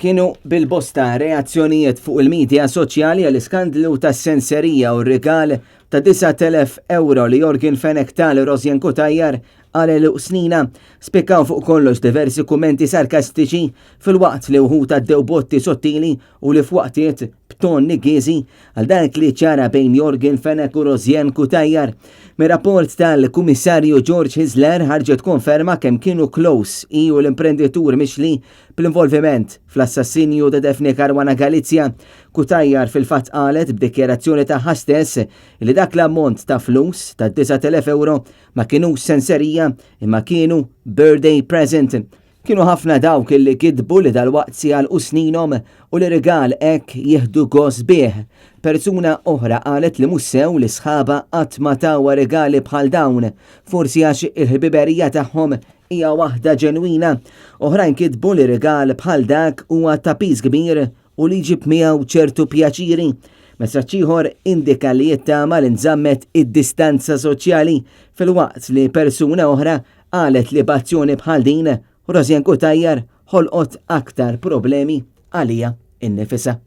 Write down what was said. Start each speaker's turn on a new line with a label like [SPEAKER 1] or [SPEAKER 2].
[SPEAKER 1] Kienu bil-bosta reazzjonijiet fuq il-midja soċjali għall-iskandlu tas-senserija u r-rigal ta' 9,000 ewro li Yorgen Fenech ta lil Rosianne Cutajar għal għeluq snina. Spikkaw fuq kollox diversi kummenti sarkastiċi filwaqt li wħud għaddew botti sottili u li f'waqtiet b'ton niggieżi għal dak li ċara bejn Yorgen Fenech u Rosianne Cutajar. Mir-rapport tal-Kummissarju George Hyzler ħarġet konferma kemm kienu close hi u l-imprenditur mixli bl-involviment fl-assassinju ta' Daphne Caruana Galizia. Cutajar fil-fatt qalet b'dikjarazzjoni tagħha stess li dak l-ammont ta' flus ta' 9,000 ewro ma kinux senserija imma kienu birthday present. Kienu ħafna dawk li kitbu li dalwaqt se jagħlqu sninhom u li rigal hekk jieħdu gost bih. Persuna oħra qalet li mhux sew li sħabha qatt ma tawha rigali bħal dawn, forsi għax il-ħbiberija tagħhom hija waħda ġenwina. Oħrajn kitbu li rigal bħal dak huwa ta' piż kbir u li jġib miegħu ċertu pjaċiri. Messaġġ ieħor indika li jittama li nżammet id-distanza soċjali filwaqt li persuna oħra Qalet li b'azzjoni bħal din, Rosianne Cutajar ħolqot aktar problemi għaliha nnifisha.